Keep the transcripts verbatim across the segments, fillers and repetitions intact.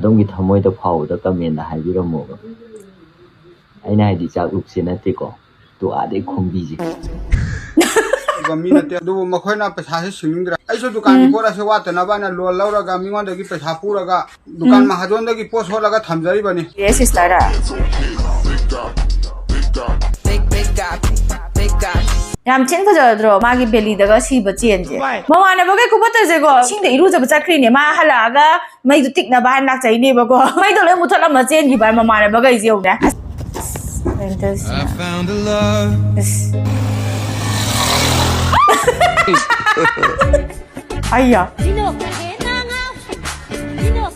ꯑꯗꯣꯝꯒꯤ ꯊꯃꯣꯏꯗ ꯐꯥꯎꯕꯗ ꯀꯃꯦꯟꯗ ꯍꯥꯏꯕꯤꯔꯝꯃꯣꯕ꯫ ꯑꯩꯅ ꯍꯥꯏꯗꯤ ꯆꯥꯛꯂꯨꯛꯁꯦ ꯅꯠꯇꯦꯀꯣ, ꯇꯨ ꯑꯥꯗꯩ ꯈꯣꯝꯕꯤꯁꯦ꯫ ꯃꯤ ꯅꯠꯇꯦ, ꯑꯗꯨꯕꯨ ꯃꯈꯣꯏꯅ ꯄꯩꯁꯥꯁꯦ ꯁꯤꯡꯅꯤꯡꯗ꯭ꯔꯦ꯫ ꯑꯩꯁꯨ ꯗꯨꯀꯥꯟꯒꯤ ꯄꯣꯠ ꯑꯁꯦ ꯋꯥꯠꯇꯅꯕ ꯍꯥꯏꯅ ꯂꯣꯟ ꯂꯧꯔꯒ ꯃꯤꯉꯣꯟꯗꯒꯤ ꯄꯩꯁꯥ ꯄꯨꯔꯒ ꯗꯨꯀꯥꯟ ꯃꯍꯥꯖꯣꯟꯗꯒꯤ ꯄꯣꯠ ꯁꯣꯠꯂꯒ ꯊꯝꯖꯔꯤꯕꯅꯤ꯫ ꯁꯤꯁꯇꯔ꯫ ꯌꯥꯝ ꯊꯤꯅ ꯐꯖꯗ꯭ꯔꯣ ꯃꯥꯒꯤ ꯕꯦꯂꯤꯗꯒ ꯁꯤꯕ ꯆꯦꯟꯁꯦ? ꯃꯃꯥꯟꯅꯕꯈꯩ ꯈꯨꯐꯠꯇꯁꯦꯀꯣ, ꯏꯁꯤꯡꯗ ꯏꯔꯨꯖꯕ ꯆꯠꯈ꯭ꯔꯤꯅꯦ, ꯃꯥ ꯍꯜꯂꯛꯑꯒ ꯃꯩꯗꯨ ꯇꯤꯛꯅꯕ ꯍꯥꯏꯅ ꯂꯥꯛꯆꯩꯅꯦꯕꯀꯣ꯫ ꯃꯩꯗꯣ ꯂꯣꯏ ꯃꯨꯊꯠꯂꯝꯃ ꯆꯦꯟꯈꯤꯕ ꯃꯃꯥꯟꯅꯕꯈꯩꯁꯦ ꯌꯦꯡꯉꯨꯅꯦ꯫ ꯑꯁ, ꯀꯩꯅꯣ ꯇꯧꯔꯤꯁꯤꯅ? ꯑꯁ꯫ ꯑꯩꯌꯥ꯫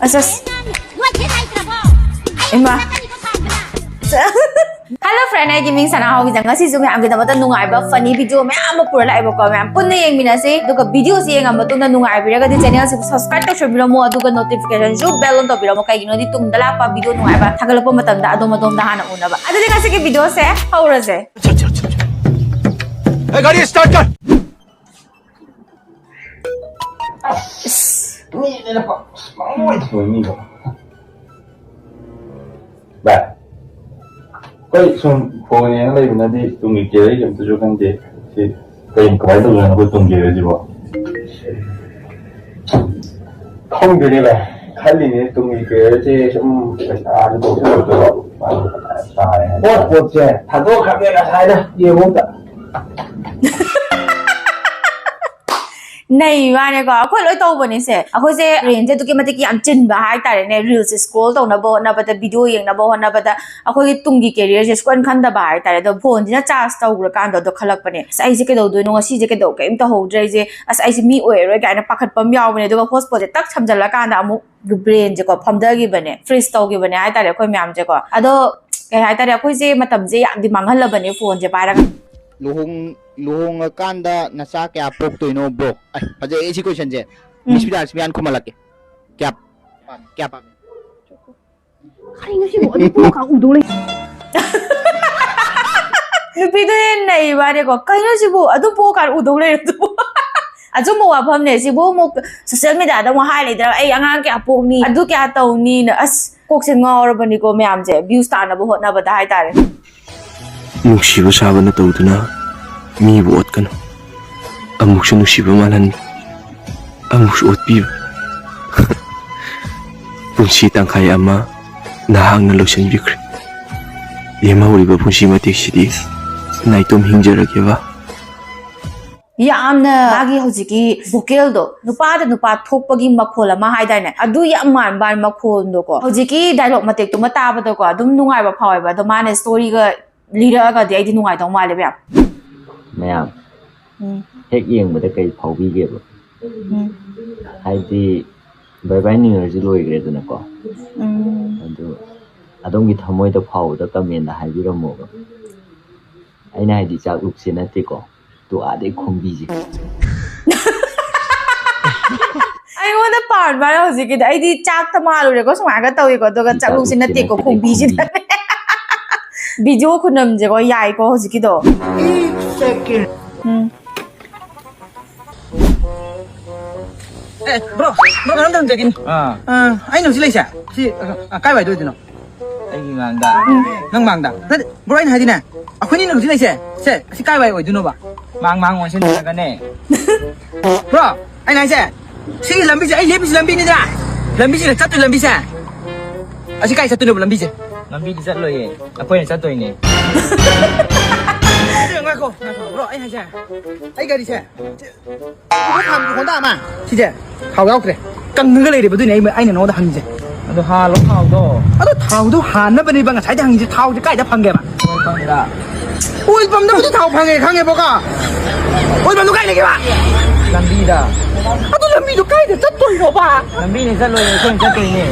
ꯑꯁ, ꯑꯁ꯫ ꯏꯃꯥ꯫ Hello friend, ꯑꯩꯒꯤ ꯃꯤꯡ ꯁꯅꯥꯍꯥꯎꯕꯤꯗ꯫ ꯉꯁꯤꯁꯨ ꯃꯌꯥꯝꯒꯤꯗꯃꯛꯇ ꯅꯨꯡꯉꯥꯏꯕ funny video ꯃꯌꯥꯝ ꯑꯃ ꯄꯨꯔ ꯂꯥꯛꯑꯦꯕꯀꯣ꯫ ꯃꯌꯥꯝ ꯄꯨꯟꯅ ꯌꯦꯡꯃꯤꯟꯅꯁꯤ꯫ ꯑꯗꯨꯒ videoꯁꯤ ꯌꯦꯡꯉ ꯃꯇꯨꯡꯗ ꯅꯨꯡꯉꯥꯏꯕꯤꯔꯒꯗꯤ channelꯁꯤꯕꯨ subscribe ꯇꯧꯁꯟꯕꯤꯔꯝꯃꯣ, ꯑꯗꯨꯒ notificationꯁꯨ bell on ꯇꯧꯕꯤꯔꯝꯃꯣ꯫ ꯀꯩꯒꯤꯅꯣꯗꯤ ꯇꯨꯡꯗ ꯂꯥꯛꯄ video ꯅꯨꯡꯉꯥꯏꯕ ꯊꯥꯒꯠꯂꯛꯄ ꯃꯇꯝꯗ ꯑꯗꯣꯝ ꯑꯗꯣꯝꯗ ꯍꯥꯟꯅ ꯎꯅꯕ꯫ ꯑꯗꯨꯗꯤ ꯉꯁꯤꯒꯤ videoꯁꯦ ꯍꯧꯔꯁꯦ꯫ ए, गाड़ी स्टार्ट कर। ꯃꯤꯅꯦꯅ ꯄ-, ꯑꯁ, ꯄꯪꯂꯣꯏ ꯊꯣꯏ ꯃꯤꯗꯣ꯫ ꯚꯥꯏ, ꯑꯩꯈꯣꯏ ꯁꯨꯝ phone ꯌꯦꯡꯉ ꯂꯩꯕꯅꯗꯤ ꯇꯨꯡꯒꯤ careerꯒꯤ ꯑꯝꯇꯁꯨ ꯈꯪꯗꯦ꯫ ꯁꯤ ꯀꯩ, ꯀꯃꯥꯏꯅ ꯇꯧꯗꯣꯏꯅꯣ ꯑꯩꯈꯣꯏ ꯇꯨꯡꯒꯤ careerꯁꯤꯕꯣ? ꯈꯪꯗꯦꯅꯦ ꯚꯥꯏ, ꯈꯜꯂꯤꯅꯦ ꯇꯨꯡꯒꯤ careerꯁꯦ ꯁꯨꯝ ꯄꯩꯁꯥꯁꯨ ꯊꯣꯛꯁꯜꯂꯛꯇꯕ꯫ ꯃꯊꯥ ꯁꯥꯔꯦ ꯍꯥꯏꯇꯥꯔꯦ꯫ ꯄꯣꯠ ꯄꯣꯠꯁꯦ ꯊꯥꯗꯣꯛꯈ꯭ꯔꯒꯦ ꯉꯁꯥꯏꯅ ꯌꯦꯡꯉꯣ ꯑꯝꯇ꯫ ꯅꯩ ꯋꯥꯅꯦꯀꯣ, ꯑꯩꯈꯣꯏ ꯂꯣꯏ ꯇꯧꯕꯅꯤꯁꯦ꯫ ꯑꯩꯈꯣꯏꯁꯦ brainꯁꯦ ꯑꯗꯨꯛꯀꯤ ꯃꯇꯤꯛ ꯌꯥꯝ ꯆꯤꯟꯕ ꯍꯥꯏꯇꯥꯔꯦꯅꯦ꯫ Reels scroll ꯇꯧꯅꯕ ꯍꯣꯠꯅꯕꯗ, video ꯌꯦꯡꯅꯕ ꯍꯣꯠꯅꯕꯗ ꯑꯩꯈꯣꯏꯒꯤ ꯇꯨꯡꯒꯤ careerꯁꯦ ꯁꯨꯛꯈꯟ ꯈꯟꯗꯕ ꯍꯥꯏꯇꯥꯔꯦ꯫ ꯑꯗꯣ phoneꯁꯤꯅ charge ꯇꯧꯈ꯭ꯔꯀꯥꯟꯗ ꯑꯗꯣ ꯈꯜꯂꯛꯄꯅꯦ, "ꯑꯁ, ꯑꯩꯁꯦ ꯀꯩꯗꯧꯗꯣꯏꯅꯣ? ꯉꯁꯤꯁꯦ ꯀꯩꯗꯧ-, ꯀꯩꯝ ꯇꯧꯍꯧꯗ꯭ꯔꯦ ꯑꯩꯁꯦ꯫ ꯑꯁ, ꯑꯩꯁꯦ ꯃꯤ ꯑꯣꯏꯔꯔꯣꯏ" ꯀꯥꯏꯅ ꯄꯥꯈꯠꯄ ꯑꯃ ꯌꯥꯎꯕꯅꯦ꯫ ꯑꯗꯨꯒ hotspotꯁꯦ ꯇꯛ ꯁꯝꯖꯜꯂꯀꯥꯟꯗ ꯑꯃꯨꯛ brainꯁꯦꯀꯣ ꯐꯝꯊꯈꯤꯕꯅꯦ, freeze ꯇꯧꯈꯤꯕꯅꯦ ꯍꯥꯏꯇꯥꯔꯦ ꯑꯩꯈꯣꯏ ꯃꯌꯥꯝꯁꯦꯀꯣ꯫ ꯑꯗꯣ ꯀꯩ ꯍꯥꯏꯇꯥꯔꯦ, ꯑꯩꯈꯣꯏꯁꯦ ꯃꯇꯝꯁꯦ ꯌꯥꯝꯗꯤ ꯃꯥꯡꯍꯜꯂꯕꯅꯦ phoneꯁꯦ ꯄꯥꯏꯔꯒ꯫ ꯂꯨꯍꯣꯡ ꯂꯨꯍꯣꯡꯉꯀꯥꯟꯗ ꯅꯆꯥ ꯀꯌꯥ ꯄꯣꯛꯇꯣꯏꯅꯣ, bro? ꯑꯩ ꯐꯖꯩ ꯁꯤ questionꯁꯦ꯫ ꯎꯝ꯫ Miss ꯄꯤꯗꯥꯁꯃꯤꯌꯥꯟ ꯈꯨꯝꯍꯜꯂꯛꯀꯦ꯫ ꯀꯌꯥ ꯀꯌꯥ ꯄꯥꯝꯃꯤ? ꯀꯩꯅꯣ ꯁꯤꯕꯨ? ꯑꯗꯨ ꯄꯣꯛꯑꯀꯥꯟ ꯎꯗꯧ ꯂꯩ꯫ ꯅꯨꯄꯤꯗꯨꯅ ꯍꯦꯟꯅ ꯅꯩ ꯋꯥꯅꯦꯀꯣ꯫ "ꯀꯩꯅꯣ ꯁꯤꯕꯨ? ꯑꯗꯨ ꯄꯣꯛꯑꯀꯥꯟ ꯎꯗꯧ ꯂꯩꯔꯗꯨꯕꯨ?" ꯑꯆꯨꯝꯕ ꯋꯥꯐꯝꯅꯦ ꯁꯤꯕꯨ꯫ ꯑꯃꯨꯛ ꯁꯣꯁꯤꯌꯦꯜ ꯃꯦꯗꯤꯌꯥꯗ ꯑꯃꯨꯛ ꯍꯥꯏ ꯂꯩꯗ꯭ꯔꯥ, "ꯑꯩ ꯑꯉꯥꯡ ꯀꯌꯥ ꯄꯣꯛꯅꯤ, ꯑꯗꯨ ꯀꯌꯥ ꯇꯧꯅꯤꯅ"? ꯑꯁ, ꯀꯣꯛꯁꯦ ꯉꯥꯎꯔꯕꯅꯤꯀꯣ ꯃꯌꯥꯝꯁꯦ, ꯚ꯭ꯌꯨꯁ ꯇꯥꯟꯅꯕ ꯍꯣꯠꯅꯕꯗ ꯍꯥꯏꯇꯥꯔꯦ꯫ ꯅꯨꯡꯁꯤꯕ ꯁꯥꯕꯅ ꯇꯧꯗꯨꯅ ꯃꯤꯕꯨ ꯑꯣꯠꯀꯅꯨ꯫ ꯑꯃꯨꯛꯁꯨ ꯅꯨꯡꯁꯤꯕ ꯃꯥꯜꯍꯟꯕ, ꯑꯃꯨꯛꯁꯨ ꯑꯣꯠꯄꯤꯕ꯫ ꯄꯨꯟꯁꯤ ꯇꯪꯈꯥꯏ ꯑꯃ ꯅꯍꯥꯛꯅ ꯂꯣꯏꯁꯤꯟꯕꯤꯈ꯭ꯔꯦ꯫ ꯂꯦꯝꯍꯧꯔꯤꯕ ꯄꯨꯟꯁꯤ ꯃꯇꯦꯛꯁꯤꯗꯤ ꯅꯥꯏꯇꯣꯝ ꯍꯤꯡꯖꯔꯒꯦꯕ꯫ ꯌꯥꯝꯅ ꯃꯥꯒꯤ ꯍꯧꯖꯤꯛꯀꯤ ꯚꯣꯀꯦꯜꯗꯣ, ꯅꯨꯄꯥꯗ ꯅꯨꯄꯥ ꯊꯣꯛꯄꯒꯤ ꯃꯈꯣꯜ ꯑꯃ ꯍꯥꯏꯗꯥꯏꯅꯦ, ꯑꯗꯨ ꯌꯥꯝ ꯃꯥꯟꯕ ꯃꯈꯣꯜꯗꯣꯀꯣ꯫ ꯍꯧꯖꯤꯛꯀꯤ ꯗꯥꯏꯂꯣꯛ ꯃꯇꯦꯛꯇꯨꯃ ꯇꯥꯕꯗꯀꯣ ꯑꯗꯨꯝ ꯅꯨꯡꯉꯥꯏꯕ ꯐꯥꯎꯋꯦꯕ꯫ ꯑꯗꯣ ꯃꯥꯅ ꯁ꯭ꯇꯣꯔꯤꯒ ꯂꯤꯔꯛꯑꯒꯗꯤ ꯑꯩꯗꯤ ꯅꯨꯡꯉꯥꯏꯗꯧ ꯃꯥꯜꯂꯦꯕ ꯌꯥꯝ꯫ ꯃꯌꯥꯝ, ꯎꯝ꯫ ꯍꯦꯛ ꯌꯦꯡꯕꯗ ꯀꯩ ꯐꯥꯎꯕꯤꯒꯦꯕ? ꯎꯝ꯫ ꯍꯥꯏꯗꯤ, ꯕꯥꯏ ꯕꯥꯏ ꯅ꯭ꯌꯨ ꯌꯔꯁꯤ ꯂꯣꯏꯈ꯭ꯔꯦꯗꯅꯀꯣ꯫ ꯎꯝ꯫ ꯑꯗꯨ ꯑꯗꯣꯝꯒꯤ ꯊꯃꯣꯏꯗ ꯐꯥꯎꯕꯗ ꯀꯃꯦꯟꯗ ꯍꯥꯏꯕꯤꯔꯝꯃꯣꯕ꯫ ꯑꯩꯅ ꯍꯥꯏꯗꯤ ꯆꯥꯛꯂꯨꯛꯁꯦ ꯅꯠꯇꯦꯀꯣ, ꯇꯨ ꯑꯥꯗꯩ ꯈꯣꯡꯕꯤꯁꯦ꯫ ꯑꯩꯉꯣꯟꯗ ꯄꯥꯟꯕ ꯍꯥꯏꯔꯣ ꯍꯧꯖꯤꯛꯀꯤꯗꯣ? ꯑꯩꯗꯤ ꯆꯥꯛꯇ ꯃꯥꯜꯂꯨꯔꯦꯀꯣ, ꯁꯨꯃꯥꯏꯅ ꯇꯧꯏꯀꯣ, ꯑꯗꯨꯒ ꯁꯤ ꯆꯥꯛꯂꯨꯛꯁꯤ ꯆꯥꯛꯂꯨꯛꯁꯤ ꯅꯠꯇꯦꯀꯣ, ꯅꯠꯇꯦꯀꯣ, ꯈꯣꯡꯕꯤꯁꯤꯗ꯫ ꯈꯣꯡꯕꯤ꯫ ꯚꯤꯗꯤꯑꯣ ꯈꯨꯅꯝꯁꯦꯀꯣ, ꯌꯥꯏꯀꯣ ꯍꯧꯖꯤꯛꯀꯤꯗꯣ꯫ ꯎꯝ꯫ ꯑꯦ, ꯕ꯭ꯔꯣ, ꯕ꯭ꯔꯣ, ꯀꯩꯅꯣꯝꯇ ꯍꯪꯖꯒꯦꯅꯦ꯫ ꯑꯥ꯫ ꯑꯥ, ꯑꯩꯅ ꯍꯧꯖꯤꯛ ꯂꯩꯁꯦ, ꯁꯤ, ꯑ, ꯀꯥꯏꯋꯥꯏꯗ ꯑꯣꯏꯗꯣꯏꯅꯣ? ꯑꯩꯒꯤ ꯃꯥꯡꯗ꯫ ꯅꯪ ꯃꯥꯡꯗ? ꯅꯠꯇꯦ, ꯕ꯭ꯔꯣ, ꯑꯩꯅ ꯍꯥꯏꯗꯤꯅꯦ, ꯑꯩꯈꯣꯏꯅꯤꯅ ꯍꯧꯖꯤꯛ ꯂꯩꯁꯦ, ꯁꯦ, ꯑꯁꯤ ꯀꯥꯏꯋꯥꯏ ꯑꯣꯏꯗꯣꯏꯅꯣꯕ? ꯃꯥꯡ ꯃꯥꯡ ꯑꯣꯟꯁꯤꯟꯅꯔꯒꯅꯦ꯫ ꯕ꯭ꯔꯣ, ꯑꯩꯅ ꯍꯥꯏꯁꯦ, ꯁꯤꯒꯤ ꯂꯝꯕꯤꯁꯦ, ꯑꯩ ꯂꯦꯞꯄꯤꯁꯤ ꯂꯝꯕꯤꯅꯤꯗ꯫ ꯂꯝꯕꯤꯁꯤꯗ ꯆꯠꯇꯣꯏ ꯂꯝꯕꯤꯁꯦ꯫ ꯑꯁꯤ ꯀꯥꯏ ꯆꯠꯇꯣꯏꯅꯣꯕ ꯂꯝꯕꯤꯁꯦ? ꯂꯝꯕꯤꯗꯤ ꯆꯠꯂꯣꯏꯌꯦ, ꯑꯩꯈꯣꯏꯅ ꯆꯠꯇꯣꯏꯅꯦ꯫ ꯉꯥꯏꯈꯣ, ꯉꯥꯏꯈꯣ, ꯕ꯭ꯔꯣ, ꯑꯩ ꯍꯥꯏꯁꯦ, ꯑꯩ ꯒꯥꯔꯤꯁꯦ, ꯁꯤ, ꯎꯕ ꯈꯥꯝꯒꯤ ꯍꯣꯟꯗꯥ ꯑꯃ, ꯁꯤꯁꯦ ꯊꯥꯎ ꯌꯥꯎꯗ꯭ꯔꯦ, ꯀꯪꯉꯒ ꯂꯩꯔꯦꯕ꯫ ꯑꯗꯨꯏꯅꯦ ꯑꯩ, ꯑꯩꯅ ꯅꯉꯣꯟꯗ ꯍꯪꯉꯤꯁꯦ꯫ ꯑꯗꯨ ꯍꯥꯜꯂꯣ ꯊꯥꯎꯗꯣ꯫ ꯑꯗꯣ ꯊꯥꯎꯗꯣ ꯍꯥꯟꯅꯕꯅꯦꯕ ꯉꯁꯥꯏꯗꯩ ꯍꯪꯉꯤꯁꯦ, ꯊꯥꯎꯁꯦ ꯀꯥꯏꯗ ꯐꯪꯒꯦꯕ? ꯈꯪꯗꯦꯗ꯫ ꯑꯣꯏꯜ ꯄꯝꯗꯕꯨꯗꯤ ꯊꯥꯎ ꯐꯪꯉꯦ ꯈꯪꯉꯦꯕꯀꯣ, ꯑꯣꯏꯜ ꯄꯝꯗꯣ ꯀꯥꯏ ꯂꯩꯒꯦꯕ? ꯂꯝꯕꯤꯗ꯫ ꯑꯗꯨ ꯂꯝꯕꯤꯗꯣ ꯀꯥꯏꯗ ꯆꯠꯇꯣꯏꯅꯣꯕ? ꯂꯝꯕꯤꯅꯦ ꯆꯠꯂꯣꯏꯌꯦ, ꯑꯩꯈꯣꯏꯅ ꯆꯠꯇꯣꯏꯅꯦ꯫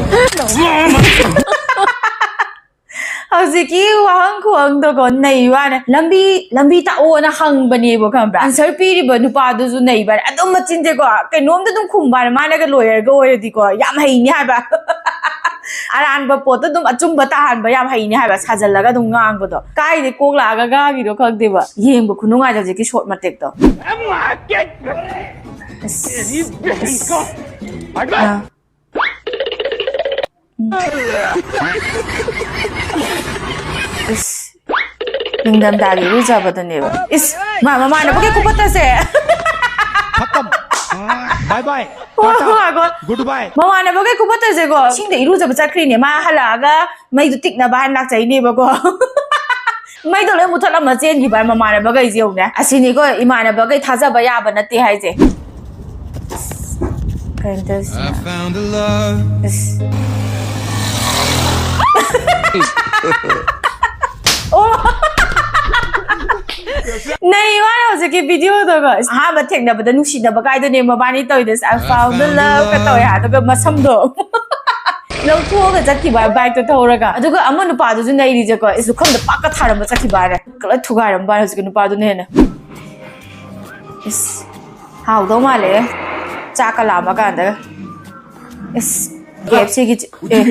ꯍꯧꯖꯤꯛꯀꯤ ꯋꯥꯍꯪ ꯈꯨꯍꯪꯗꯣꯀꯣ, ꯅꯩ ꯋꯥꯅꯦ꯫ "ꯂꯝꯕꯤ, ꯂꯝꯕꯤ ꯇꯥꯛꯑꯣꯅ" ꯍꯪꯕꯅꯦꯕ, ꯈꯪꯕ꯭ꯔꯥ? ꯑꯟꯁꯔ ꯄꯤꯔꯤꯕ ꯅꯨꯄꯥꯗꯨꯁꯨ ꯅꯩꯕ ꯋꯥꯅꯦ꯫ ꯑꯗꯨꯝ ꯃꯆꯤꯟꯁꯦꯀꯣ, ꯀꯩꯅꯣꯝꯗ ꯑꯗꯨꯝ ꯈꯨꯝꯕ ꯋꯥꯅꯦ꯫ ꯃꯥꯅꯒ ꯂꯣꯌꯔꯒ ꯑꯣꯏꯔꯗꯤꯀꯣ, ꯌꯥꯝ ꯍꯩꯅꯤ ꯍꯥꯏꯕ꯫ ꯑꯔꯥꯟꯕ ꯄꯣꯠꯇꯣ ꯑꯗꯨꯝ ꯑꯆꯨꯝꯕ ꯇꯥꯍꯟꯕ ꯌꯥꯝ ꯍꯩꯅꯤ ꯍꯥꯏꯕ, ꯁꯥꯖꯜꯂꯒ ꯑꯗꯨꯝ ꯉꯥꯡꯕꯗꯣ꯫ ꯀꯥꯏꯗꯩ ꯀꯣꯛ ꯂꯥꯛꯑꯒ ꯉꯥꯡꯉꯤꯅꯣ ꯈꯪꯗꯦꯕ꯫ ꯌꯦꯡꯕ ꯈꯨꯅꯨꯡꯉꯥꯏꯗꯣ ꯍꯧꯖꯤꯛꯀꯤ ꯁꯣꯔꯠ ꯃꯇꯦꯛꯇꯣ꯫ ꯑꯁ, ꯑꯁ꯫ ꯑꯥ꯫ ꯎꯝ꯫ ꯏꯁ꯫ ꯅꯤꯡꯊꯝꯊꯥꯒꯤ ꯏꯔꯨꯖꯕꯗꯨꯅꯦꯕ꯫ ꯏꯁ, ꯃꯥ ꯃꯃꯥꯟꯅꯕꯒꯤ ꯈꯨꯐꯠꯇꯁꯦ꯫ ꯈꯇꯝ꯫ ꯕꯥꯏ ꯕꯥꯏ꯫ ꯍꯣꯏ, ꯍꯣꯏ, ꯍꯣꯏ꯫ ꯒꯨꯗ ꯕꯥꯏ꯫ ꯃꯃꯥꯟꯅꯕꯒꯤ ꯈꯨꯐꯠꯇꯁꯦꯀꯣ, ꯏꯁꯤꯡꯗ ꯏꯔꯨꯖꯕ ꯆꯠꯈ꯭ꯔꯤꯅꯦ꯫ ꯃꯥ ꯍꯜꯂꯛꯑꯒ ꯃꯩꯗꯨ ꯇꯤꯛꯅꯕ ꯍꯥꯏꯅ ꯂꯥꯛꯆꯩꯅꯦꯕꯀꯣ꯫ ꯃꯩꯗꯣ ꯂꯣꯏ ꯃꯨꯊꯠꯂꯝꯃ ꯆꯦꯟꯈꯤꯕ ꯃꯃꯥꯟꯅꯕꯈꯩꯁꯦ ꯌꯦꯡꯉꯨꯅꯦ꯫ ꯑꯁꯤꯅꯤꯀꯣ ꯏꯃꯥꯟꯅꯕꯈꯩ ꯊꯥꯖꯕ ꯌꯥꯕ ꯅꯠꯇꯦ ꯍꯥꯏꯁꯦ꯫ ꯀꯩꯅꯣ ꯇꯧꯔꯤꯁꯤꯅ? ꯑꯁ꯫ ꯑꯣ꯫ ꯅꯩ ꯃꯥꯅ ꯍꯧꯖꯤꯛꯀꯤ ꯚꯤꯗꯤꯑꯣꯗꯣꯀꯣ꯫ ꯑꯍꯥꯟꯕ ꯊꯦꯡꯅꯕꯗ ꯅꯨꯡꯁꯤꯅꯕ ꯀꯥꯏꯗꯨꯅꯦ ꯃꯕꯥꯅꯤ ꯇꯧꯔꯤꯗꯣ꯫ "I found the love" ꯀ ꯇꯧꯋꯦ ꯍꯥꯏ, ꯑꯗꯨꯒ ꯃꯁꯝꯗꯣ ꯂꯧꯊꯣꯛꯑꯒ ꯆꯠꯈꯤꯕ ꯕꯥꯏꯛꯇꯣ ꯊꯧꯔꯒ꯫ ꯑꯗꯨꯒ ꯑꯃ ꯅꯨꯄꯥꯗꯨꯁꯨ ꯅꯩꯔꯤꯁꯦꯀꯣ, ꯏꯁ, ꯂꯨꯈꯝꯗ ꯄꯥꯛꯀ ꯊꯥꯔꯝꯕ ꯆꯠꯈꯤꯕ ꯍꯥꯏꯔꯦ꯫ ꯂꯣꯏ ꯊꯨꯒꯥꯏꯔꯝꯕ ꯍꯥꯏꯔꯦ ꯍꯧꯖꯤꯛꯀꯤ ꯅꯨꯄꯥꯗꯨꯅ ꯍꯦꯟꯅ꯫ ꯏꯁ, ꯍꯥꯎꯗꯧ ꯃꯥꯜꯂꯦ꯫ ꯆꯥꯛꯀ ꯂꯥꯝꯕ ꯀꯥꯟꯗꯒ꯫ ꯏꯁ, KFC ꯒꯤ ꯆꯤ-, ꯑꯦ,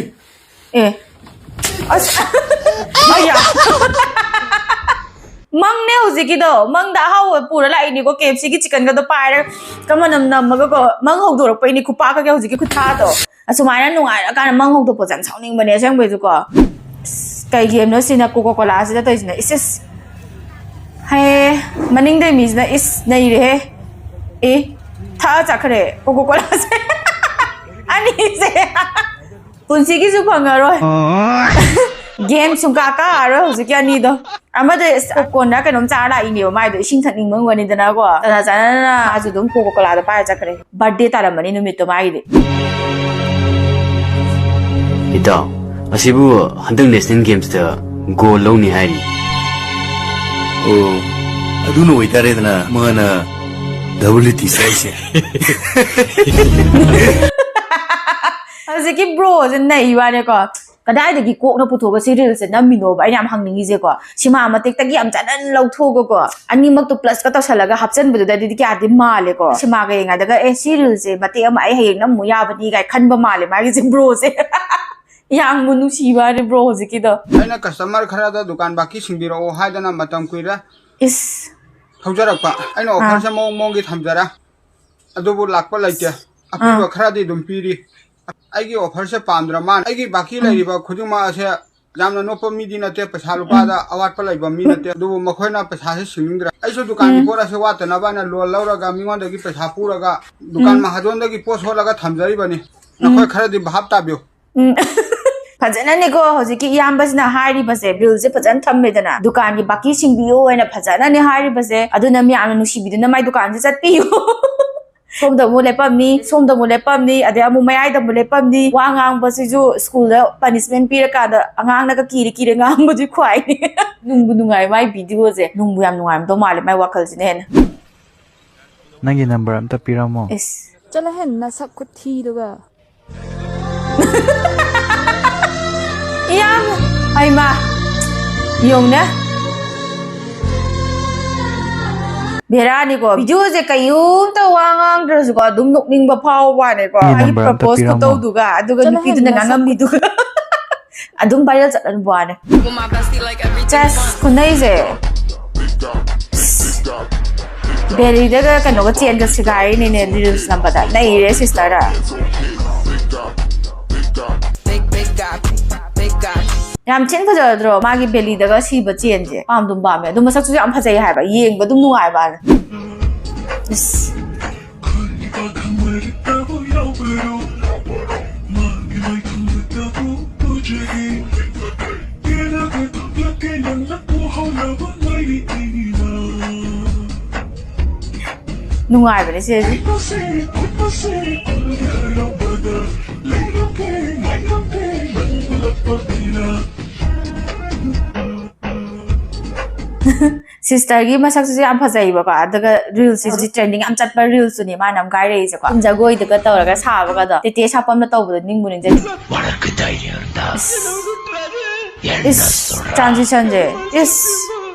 ꯑꯦ꯫ ꯑꯁ, ꯑꯌꯥ꯫ ꯃꯪꯅꯦ ꯍꯧꯖꯤꯛꯀꯤꯗꯣ꯫ ꯃꯪꯗ ꯑꯍꯥꯎꯕ ꯄꯨꯔ ꯂꯥꯛꯏꯅꯤꯀꯣ, KFC ꯒꯤ chicken ꯒꯗꯣ ꯄꯥꯏꯔꯒ ꯃꯅꯝ ꯅꯝꯃꯒꯀꯣ꯫ ꯃꯪ ꯍꯧꯗꯣꯔꯛꯄꯩꯅꯤ ꯈꯨꯄꯥꯛꯀꯒ ꯍꯧꯖꯤꯛꯀꯤ ꯈꯨꯊꯥꯗꯣ꯫ ꯑꯁꯨꯃꯥꯏꯅ ꯅꯨꯡꯉꯥꯏꯔꯀꯥꯟꯗ ꯃꯪ ꯍꯧꯗꯣꯛꯄꯁꯦ ꯌꯥꯝ ꯁꯥꯎꯅꯤꯡꯕꯅꯦ ꯑꯁꯦꯡꯕꯩꯁꯨꯀꯣ꯫ ꯑꯁ, ꯀꯩ game ꯅꯣ ꯁꯤꯅ Coca Cola ꯁꯤꯗ ꯇꯧꯔꯤꯁꯤꯅ? ꯏꯁ, ꯏꯁ꯫ ꯍꯦ, ꯃꯅꯤꯡꯗꯩ ꯃꯤꯁꯤꯅ ꯏꯁ ꯅꯩꯔꯦꯍꯦ꯫ ꯑꯦ, ꯊꯛꯑ ꯆꯠꯈ꯭ꯔꯦ Coca Cola ꯁꯦ꯫ ꯑꯅꯤꯁꯦ꯫ ꯄꯨꯟꯁꯤꯒꯤꯁꯨ ꯐꯪꯉꯔꯣꯏ꯫ Game ꯁꯨꯡꯀꯥ ꯀꯥꯔꯔꯣꯏ ꯍꯧꯖꯤꯛꯀꯤ ꯑꯅꯤꯗꯣ꯫ ꯑꯃꯗ popcorn ꯔ ꯀꯩꯅꯣꯝ ꯆꯥꯔ ꯂꯥꯛꯏꯅꯦꯕ ꯃꯥꯏꯗꯣ, ꯏꯁꯤꯡ ꯊꯛꯅꯤꯡꯕ ꯑꯣꯏꯔꯝꯒꯅꯤꯗꯅꯀꯣ꯫ ꯆꯥꯟꯅ ꯆꯥꯟꯅꯅ ꯃꯥꯁꯨ ꯑꯗꯨꯝ Coca Cola ꯗꯣ ꯄꯥꯏꯔ ꯆꯠꯈ꯭ꯔꯦ꯫ Birthday ꯇꯥꯔꯝꯃꯅꯤ ꯅꯨꯃꯤꯠꯇꯣ ꯃꯥꯒꯤꯗꯤ꯫ ꯏꯇꯥꯎ, ꯑꯁꯤꯕꯨ ꯍꯟꯗꯛ National Games ꯇ gold ꯂꯧꯅꯤ ꯍꯥꯏꯔꯤ꯫ ꯑꯣ, ꯑꯗꯨꯅ ꯑꯣꯏꯇꯥꯔꯦꯗꯅ ꯃꯥꯅ WT ꯆꯥꯏꯁꯦ꯫ ꯍꯧꯖꯤꯛꯀꯤ bro ꯁꯦ ꯅꯩ ꯋꯥꯅꯦꯀꯣ꯫ ꯀꯗꯥꯏꯗꯒꯤ ꯀꯣꯛꯅ ꯄꯨꯊꯣꯛꯑꯒ ꯁꯤ reel ꯁꯦ ꯅꯝꯃꯤꯅꯣꯕ? ꯑꯩꯅ ꯌꯥꯝ ꯍꯪꯅꯤꯡꯉꯤꯁꯦꯀꯣ꯫ ꯁꯤꯃꯥ ꯃꯇꯦꯛꯇꯒꯤ ꯌꯥꯝ ꯆꯥꯟꯅꯅ ꯂꯧꯊꯣꯛꯑꯒꯀꯣ, ꯑꯅꯤꯃꯛꯇꯣ plus ꯀ ꯇꯧꯁꯜꯂꯒ ꯍꯥꯞꯆꯟꯕꯗꯨꯗꯗꯤ ꯀꯌꯥꯗꯤ ꯃꯥꯜꯂꯦꯀꯣ꯫ ꯁꯤꯃꯥꯒ ꯌꯦꯡꯉꯗꯒ, "ꯑꯦ, ꯁꯤ reel ꯁꯦ ꯃꯇꯦꯛ ꯑꯃ ꯑꯩ ꯍꯌꯦꯡ ꯅꯝꯃꯨ ꯌꯥꯕꯅꯤ" ꯀꯥꯏ ꯈꯟꯕ ꯃꯥꯜꯂꯦ ꯃꯥꯒꯤꯁꯦ bro ꯁꯦ꯫ ꯌꯥꯝꯕꯨ ꯅꯨꯡꯁꯤꯕ ꯋꯥꯅꯦ bro ꯍꯧꯖꯤꯛꯀꯤꯗꯣ꯫ ꯑꯩꯅ customer ꯈꯔꯗ ꯗꯨꯀꯥꯟ ꯕꯥꯀꯤ ꯁꯤꯡꯕꯤꯔꯛꯑꯣ ꯍꯥꯏꯗꯅ ꯃꯇꯝ ꯀꯨꯏꯔꯦ ꯏꯁ꯫ ꯊꯧꯖꯔꯛꯄ꯫ ꯑꯩꯅ ꯑꯥ꯫ Offer ꯁꯦ ꯃꯑꯣꯡ ꯃꯑꯣꯡꯒꯤ ꯊꯝꯖꯔꯦ꯫ ꯑꯗꯨꯕꯨ ꯂꯥꯛꯄ ꯂꯩꯇꯦ꯫ ꯑꯄꯤꯕ ꯑꯥ꯫ ꯈꯔꯗꯤ ꯑꯗꯨꯝ ꯄꯤꯔꯤ꯫ ꯑꯩꯒꯤ offerꯁꯦ ꯄꯥꯝꯗ꯭ꯔ ꯃꯥꯜꯂꯦ꯫ ꯑꯩꯒꯤ ꯕꯥꯀꯤ ꯎꯝ꯫ ꯂꯩꯔꯤꯕ ꯈꯨꯗꯤꯡꯃꯛ ꯑꯁꯦ ꯌꯥꯝꯅ ꯅꯣꯞꯄ ꯃꯤꯗꯤ ꯅꯠꯇꯦ, ꯄꯩꯁꯥ ꯂꯨꯄꯥꯗ ꯎꯝ꯫ ꯑꯋꯥꯠꯄ ꯂꯩꯕ ꯃꯤ ꯅꯠꯇꯦ, ꯑꯗꯨꯕꯨ ꯃꯈꯣꯏꯅ ꯄꯩꯁꯥꯁꯦ ꯁꯤꯡꯅꯤꯡꯗ꯭ꯔꯦ꯫ ꯑꯩꯁꯨ ꯗꯨꯀꯥꯟꯒꯤ ꯎꯝ꯫ ꯄꯣꯠ ꯑꯁꯦ ꯋꯥꯠꯇꯅꯕ ꯍꯥꯏꯅ loan ꯂꯧꯔꯒ ꯃꯤꯉꯣꯟꯗꯒꯤ ꯄꯩꯁꯥ ꯄꯨꯔꯒ ꯗꯨꯀꯥꯟ ꯎꯝ꯫ ꯃꯍꯥꯖꯣꯟꯗꯒꯤ ꯄꯣꯠ ꯁꯣꯠꯂꯒ ꯊꯝꯖꯔꯤꯕꯅꯤ꯫ ꯎꯝ꯫ ꯅꯈꯣꯏ ꯈꯔꯗꯤ ꯚꯥꯞ ꯇꯥꯕꯤꯌꯨ꯫ ꯎꯝ꯫ ꯐꯖꯅꯅꯦꯀꯣ ꯍꯧꯖꯤꯛꯀꯤ ꯏꯌꯥꯝꯕꯁꯤꯅ ꯍꯥꯏꯔꯤꯕꯁꯦ, billꯁꯦ ꯐꯖꯅ ꯊꯝꯃꯦꯗꯅ, ꯗꯨꯀꯥꯟꯒꯤ ꯕꯥꯀꯤ ꯁꯤꯡꯕꯤꯌꯣ ꯍꯥꯏꯅ ꯐꯖꯅꯅꯦ ꯍꯥꯏꯔꯤꯕꯁꯦ꯫ ꯑꯗꯨꯅ ꯃꯌꯥꯝꯅ ꯅꯨꯡꯁꯤꯕꯤꯗꯨꯅ ꯃꯥꯏ ꯗꯨꯀꯥꯟꯁꯦ ꯆꯠꯄꯤꯌꯨ꯫ ꯁꯣꯝꯗ ꯑꯃꯨꯛ ꯂꯦꯞꯄꯝꯅꯤ, ꯁꯣꯝꯗ ꯑꯃꯨꯛ ꯂꯦꯞꯄꯝꯅꯤ, ꯑꯗꯩ ꯑꯃꯨꯛ ꯃꯌꯥꯏꯗ ꯑꯃꯨꯛ ꯂꯦꯞꯄꯝꯅꯤ꯫ ꯋꯥ ꯉꯥꯡꯕꯁꯤꯁꯨ ꯁ꯭ꯀꯨꯜꯗ punishment ꯄꯤꯔꯀꯥꯟꯗ ꯑꯉꯥꯡꯅꯒ ꯀꯤꯔ ꯀꯤꯔ ꯉꯥꯡꯕꯗꯨ ꯈ꯭ꯋꯥꯏꯅꯤ꯫ ꯅꯨꯡꯕꯨ ꯅꯨꯡꯉꯥꯏ ꯃꯥꯏ videoꯁꯦ, ꯅꯨꯡꯕꯨ ꯌꯥꯝ ꯅꯨꯡꯉꯥꯏꯔꯝꯗꯧ ꯃꯥꯜꯂꯦ ꯃꯥꯏ ꯋꯥꯈꯜꯁꯤꯅ ꯍꯦꯟꯅ꯫ ꯅꯪꯒꯤ number ꯑꯝꯇ ꯄꯤꯔꯝꯃꯣ꯫ ꯏꯁ꯫ ꯆꯠꯂꯣꯍꯦ, ꯅꯁꯛ ꯈꯨꯊꯤꯗꯨꯒ꯫ ꯏꯌꯥꯝ, ꯍꯩꯃꯥ, ꯌꯦꯡꯉꯨꯅꯦ꯫ ꯕꯦꯔꯥꯅꯤꯀꯣ, videoꯁꯦ ꯀꯩꯝꯇ ꯋꯥ ꯉꯥꯡꯗ꯭ꯔꯁꯨꯀꯣ, ꯑꯗꯨꯝ ꯅꯣꯛꯅꯤꯡꯕ ꯐꯥꯎꯕ ꯋꯥꯅꯦꯀꯣ꯫ ꯅꯪꯒꯤ ꯃꯥꯒꯤ number ꯑꯝꯇ propose ꯄꯤꯔꯝꯃꯣ꯫ ꯈꯨꯇꯧꯗꯨꯒ, ꯑꯗꯨꯒ ꯆꯠꯂꯣꯍꯦ, ꯅꯨꯄꯤꯗꯨꯅ ꯅꯁꯛ ꯉꯥꯡꯉꯝꯃꯤꯗꯨꯒ꯫ ꯑꯗꯨꯝ viral ꯆꯠꯂꯅꯤ ꯋꯥꯅꯦ꯫ ꯆꯦꯁ ꯈꯨꯅꯩꯁꯦ꯫ ꯕꯦꯂꯤꯗꯒ ꯀꯩꯅꯣꯒ ꯆꯦꯟꯒ ꯁꯤꯒꯥꯏꯔꯤꯅꯤꯅꯦ reels ꯅꯝꯕꯗ꯫ ꯅꯩꯔꯦ sisterꯗ꯫ ꯌꯥꯝ ꯊꯤꯅ ꯐꯖꯗ꯭ꯔꯣ ꯃꯥꯒꯤ ꯕꯦꯂꯤꯗꯒ ꯁꯤꯕ ꯆꯦꯟꯁꯦ? ꯄꯥꯝꯗꯨꯝ ꯄꯥꯝꯃꯦ꯫ ꯑꯗꯨ ꯃꯁꯛꯁꯨ ꯌꯥꯝ ꯐꯖꯩ ꯍꯥꯏꯕ, ꯌꯦꯡꯕ ꯑꯗꯨꯝ ꯅꯨꯡꯉꯥꯏꯕ꯫ ꯏꯁ꯫ ꯅꯨꯡꯉꯥꯏꯕꯅꯦ ꯁꯤꯁꯦ꯫ Sisterꯒꯤ ꯃꯁꯛꯁꯤꯁꯨ ꯌꯥꯝ ꯐꯖꯩꯕꯀꯣ꯫ ꯑꯗꯨꯒ reelsꯁꯤ ꯍꯧꯖꯤꯛ trending ꯌꯥꯝ ꯆꯠꯄ reelsꯇꯨꯅꯦ ꯃꯥꯅ ꯌꯥꯝ ꯀꯥꯏꯔꯛꯏꯁꯦꯀꯣ꯫ ꯖꯒꯣꯏꯗꯒ ꯇꯧꯔꯒ ꯁꯥꯕꯒꯗꯣ꯫ ꯇꯦꯇꯦ ꯁꯥꯄꯝꯅ ꯇꯧꯕꯗꯣ ꯅꯤꯡꯕꯨ ꯅꯤꯡꯁꯤꯡꯉꯤ꯫ ꯏꯁ, transitionꯁꯦ꯫ ꯏꯁ,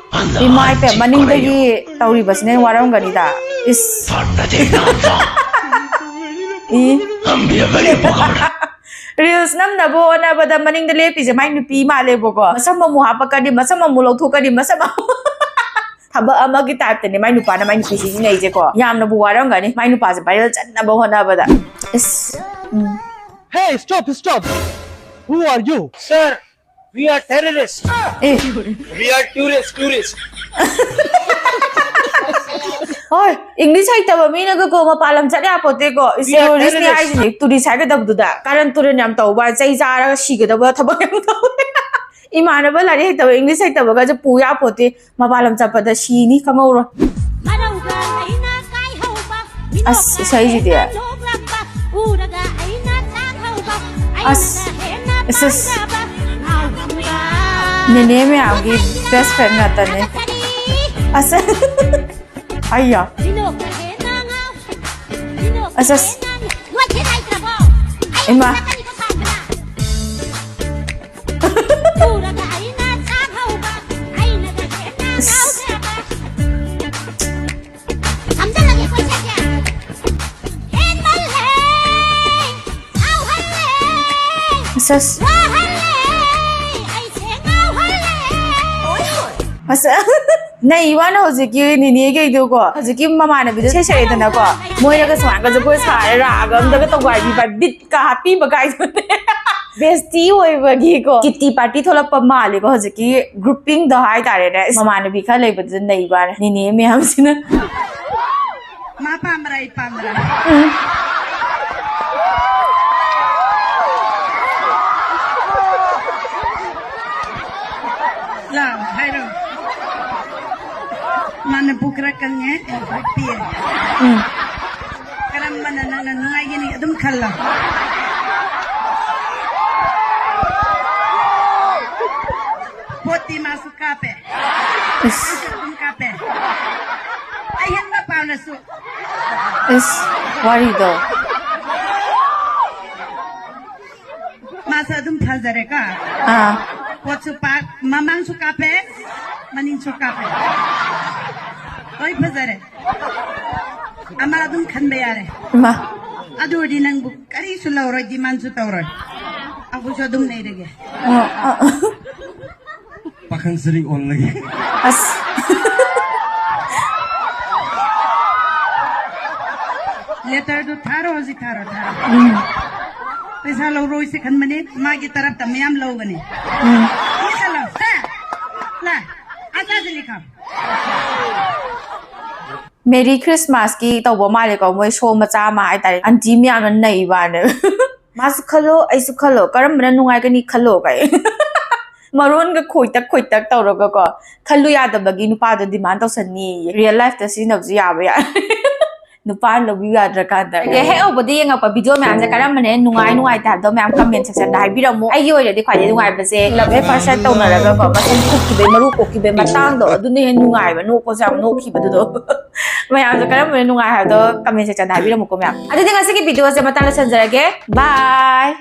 ꯏꯃꯥ ꯏꯄꯦꯝ, ꯃꯅꯤꯡꯗꯒꯤ ꯇꯧꯔꯤꯕꯁꯤꯅ ꯍꯦꯟꯅ ꯋꯥꯔꯝꯒꯅꯤꯗ꯫ ꯏꯁ꯫ ꯏ꯫ Reels ꯅꯝꯅꯕ ꯍꯣꯠꯅꯕꯗ ꯃꯅꯤꯡꯗ ꯂꯦꯞꯄꯤꯁꯦ ꯃꯥꯏ ꯅꯨꯄꯤ ꯃꯥꯜꯂꯦꯕꯀꯣ꯫ ꯃꯁꯝ ꯑꯃꯨꯛ ꯍꯥꯞꯄꯛꯀꯅꯤ, ꯃꯁꯝ ꯑꯃꯨꯛ ꯂꯧꯊꯣꯛꯀꯅꯤ, ꯃꯁꯝ ꯑꯃꯨꯛ ꯊꯕꯛ ꯑꯃꯒꯤ type ꯇꯅꯦ ꯃꯥꯏ ꯅꯨꯄꯥꯅ ꯃꯥꯏ ꯅꯨꯄꯤ ꯁꯤꯖꯤꯟꯅꯩꯁꯦꯀꯣ꯫ ꯌꯥꯝꯅꯕꯨ ꯋꯥꯔꯝꯒꯅꯤ ꯃꯥꯏ ꯅꯨꯄꯥꯁꯦ viral ꯆꯠꯅꯕ ꯍꯣꯠꯅꯕꯗ꯫ ꯏꯁ꯫ ꯎꯝ꯫ Hey, stop, stop! Who are you? Sir, we are terrorists. A. We are tourists, tourists. ꯍꯣꯏ, English ꯍꯩꯇꯕ ꯃꯤꯅꯒꯀꯣ ꯃꯄꯥꯟ ꯂꯝ ꯆꯠ ꯌꯥꯄꯣꯠꯇꯦꯀꯣ꯫ ꯏꯁ, We are terrorist ꯅꯦ terrorists. ꯍꯥꯏꯁꯤꯅꯦ, tourist ꯍꯥꯏꯒꯗꯕꯗꯨꯗ꯫ ꯀꯥꯔꯟ ꯇꯨꯔꯟ ꯌꯥꯝ ꯇꯧꯕ, ꯆꯩ ꯆꯥꯔꯒ ꯁꯤꯒꯗꯕ ꯊꯕꯛ ꯌꯥꯝ ꯇꯧꯋꯦ꯫ ꯏꯃꯥꯟꯅꯕ ꯂꯥꯏꯔꯤꯛ ꯍꯩꯇꯕ, English ꯍꯩꯇꯕꯒꯁꯦ ꯄꯨ ꯌꯥꯄꯣꯠꯇꯦ꯫ ꯃꯄꯥꯟ ꯂꯝ ꯆꯠꯄꯗ ꯁꯤꯅꯤ ꯈꯪꯍꯧꯔꯣꯏ꯫ ꯑꯁ, ꯏꯁꯩꯁꯤꯗꯤ꯫ ꯑꯁ, ꯏꯁ, ꯏꯁ꯫ ꯅꯦꯅꯦ ꯃꯌꯥꯝꯒꯤ best friend ꯉꯥꯛꯇꯅꯦ꯫ ꯑꯁ꯫ ꯑꯩꯌꯥ꯫ ꯑꯁ, ꯑꯁ꯫ ꯏꯃꯥ꯫ ꯑꯁ, ꯑꯁ꯫ ꯑꯁ꯫ ꯅꯩ ꯋꯥꯅ ꯍꯧꯖꯤꯛꯀꯤ ꯅꯤꯅꯦꯒꯩꯗꯨꯀꯣ, ꯍꯧꯖꯤꯛꯀꯤ ꯃꯃꯥꯟꯅꯕꯤꯗꯣ ꯏꯁꯩ ꯁꯛꯑꯦꯗꯅꯀꯣ, ꯃꯣꯏꯅꯒ ꯁꯨꯃꯥꯏꯅꯒ ꯖꯒꯣꯏ ꯁꯥꯔ ꯔꯥꯒ ꯑꯝꯗꯒ ꯇꯧꯒꯥꯏꯕꯤꯕ, beat ꯀ ꯍꯥꯞꯄꯤꯕ ꯀꯥꯏꯗꯨꯅꯦ꯫ Bestie ꯑꯣꯏꯕꯒꯤꯀꯣ, kitty party ꯊꯣꯛꯂꯛꯄ ꯃꯥꯜꯂꯦꯀꯣ ꯍꯧꯖꯤꯛꯀꯤ grouping ꯗꯣ ꯍꯥꯏꯇꯥꯔꯦꯅꯦ꯫ ꯃꯃꯥꯟꯅꯕꯤ ꯈꯔ ꯂꯩꯕꯗꯨꯗ ꯅꯩ ꯋꯥꯅ ꯅꯤꯅꯦ ꯃꯌꯥꯝꯁꯤꯅ꯫ ꯃꯥ ꯄꯥꯝꯕ꯭ꯔꯥ ꯑꯩ ꯄꯥꯝꯕ꯭ꯔꯥ? ꯎꯝ꯫ ꯂꯥꯎ, ꯍꯥꯏꯔꯣ꯫ ꯃꯥꯅ ꯄꯨꯛ ꯈꯔ ꯀꯪꯉꯦ, ꯑꯩ ꯄꯤꯛꯑꯦ꯫ ꯎꯝ꯫ ꯀꯔꯝꯕꯅ ꯅꯪꯅ ꯅꯨꯡꯉꯥꯏꯒꯅꯤ ꯑꯗꯨꯝ ꯈꯜꯂꯣ꯫ ꯄꯣꯠꯇꯤ ꯃꯥꯁꯨ ꯀꯥꯞꯄꯦ꯫ ꯏꯁ꯫ ꯑꯩꯁꯨ ꯑꯗꯨꯝ ꯀꯥꯞꯄꯦ꯫ ꯑꯍꯦꯟꯕ ꯄꯥꯝꯂꯁꯨ꯫ ꯏꯁ, ꯋꯥꯔꯤꯗꯣ꯫ ꯃꯥꯁꯨ ꯑꯗꯨꯝ ꯐꯖꯔꯦꯀꯣ꯫ ꯑꯥ꯫ ꯄꯣꯠꯁꯨ ꯄꯥꯛ, ꯃꯃꯥꯡꯁꯨ ꯀꯥꯞꯄꯦ, ꯃꯅꯤꯡꯁꯨ ꯀꯥꯞꯄꯦ꯫ ꯂꯣꯏ ꯐꯖꯔꯦ꯫ ꯑꯃ ꯑꯗꯨꯝ ꯈꯟꯕ ꯌꯥꯔꯦ꯫ ꯏꯃꯥ꯫ ꯑꯗꯨ ꯑꯣꯏꯔꯗꯤ ꯅꯪꯕꯨ ꯀꯔꯤꯁꯨ ꯂꯧꯔꯣꯏ, demandꯁꯨ ꯇꯧꯔꯣꯏ꯫ ꯑꯩꯈꯣꯏꯁꯨ ꯑꯗꯨꯝ ꯂꯩꯔꯒꯦ꯫ ꯑ, ꯑ, ꯑ꯫ ꯄꯥꯈꯪ ꯁꯔꯤ ꯑꯣꯜꯂꯒꯦ꯫ ꯑꯁ꯫ ꯇꯔꯗꯣ ꯊꯥꯔꯣ, ꯍꯧꯖꯤꯛ ꯊꯥꯔꯣ, ꯊꯥꯔꯣ꯫ ꯄꯩꯁꯥ ꯂꯧꯔꯣꯏꯁꯦ ꯈꯟꯕꯅꯦ, ꯃꯥꯒꯤ ꯇꯔꯞꯇ ꯃꯌꯥꯝ ꯂꯧꯒꯅꯤ꯫ ꯏꯁꯜꯂꯣ, ꯁꯦ, ꯂꯥ, ꯑꯆꯥꯁꯤ ꯂꯤꯈꯥꯝ꯫ ꯃꯦꯔꯤ ꯈ꯭ꯔꯤꯁꯃꯥꯁꯀꯤ ꯇꯧꯕ ꯃꯥꯜꯂꯦꯀꯣ, ꯃꯣꯏ ꯁꯣ ꯃꯆꯥ ꯑꯃ ꯍꯥꯏꯇꯥꯔꯦ꯫ ꯑꯟꯇꯤ ꯃꯌꯥꯝꯅ ꯅꯩꯕꯅꯦ꯫ ꯃꯥꯁꯨ ꯈꯜꯂꯣ, ꯑꯩꯁꯨ ꯈꯜꯂꯣ, ꯀꯔꯝꯕꯅ ꯅꯨꯡꯉꯥꯏꯒꯅꯤ ꯈꯜꯂꯣ ꯀꯥꯏ꯫ ꯃꯔꯣꯟꯒ ꯈꯣꯏꯇꯛ ꯈꯣꯏꯇꯛ ꯇꯧꯔꯒꯀꯣ, ꯈꯜꯂꯨ ꯌꯥꯗꯕꯒꯤ ꯅꯨꯄꯥꯗꯣ ꯗꯤꯃꯥꯟ ꯇꯧꯁꯟꯅꯤꯌꯦ꯫ ꯔꯤꯌꯦꯜ ꯂꯥꯏꯐꯇ ꯁꯤꯖꯤꯟꯅꯕꯁꯨ ꯌꯥꯕ ꯌꯥꯏ꯫ ꯅꯨꯄꯥꯅ ꯂꯧꯕꯤꯌꯨ ꯌꯥꯗ꯭ꯔꯀꯥꯟꯗ꯫ ꯑꯗꯩ ꯍꯦꯛ ꯍꯧꯕꯗ ꯌꯦꯡꯉꯛꯄ ꯚꯤꯗꯤꯑꯣ ꯃꯌꯥꯝꯁꯦ ꯀꯔꯝꯕꯅ ꯍꯦꯟꯅ ꯅꯨꯡꯉꯥꯏ ꯅꯨꯡꯉꯥꯏꯇꯦ ꯍꯥꯏꯕꯗꯣ ꯃꯌꯥꯝ ꯀꯃꯦꯟ ꯁꯦꯛꯁꯟꯗ ꯍꯥꯏꯕꯤꯔꯝꯃꯨ꯫ ꯑꯩꯒꯤ ꯑꯣꯏꯅꯗꯤ ꯈ꯭ꯋꯥꯏꯗꯩ ꯅꯨꯡꯉꯥꯏꯕꯁꯦ ꯂꯞ ꯑꯦꯠ ꯐꯥꯔꯁ ꯁꯥꯏꯠ ꯇꯧꯅꯔꯒꯀꯣ, ꯃꯁꯝ ꯀꯣꯛꯈꯤꯕꯩ, ꯃꯔꯨ ꯀꯣꯛꯈꯤꯕꯩ ꯃꯇꯥꯡꯗꯣ ꯑꯗꯨꯅ ꯍꯦꯟꯅ ꯅꯨꯡꯉꯥꯏꯕ, ꯅꯣꯛꯄꯁꯨ ꯌꯥꯝ ꯅꯣꯛꯈꯤꯕꯗꯨꯗꯣ꯫ ꯃꯌꯥꯝꯁꯦ ꯀꯔꯝꯕꯅ ꯅꯨꯡꯉꯥꯏ ꯍꯥꯏꯕꯗꯣ ꯀꯃꯦꯟ ꯁꯦꯛꯁꯟꯗ ꯍꯥꯏꯕꯤꯔꯝꯃꯨꯀꯣ ꯃꯌꯥꯝ꯫ ꯑꯗꯨꯗꯤ ꯉꯁꯤꯒꯤ ꯚꯤꯗꯤꯑꯣꯁꯦ ꯃꯇꯥꯡ ꯂꯣꯏꯁꯟꯖꯔꯒꯦ꯫ ꯕꯥꯏ꯫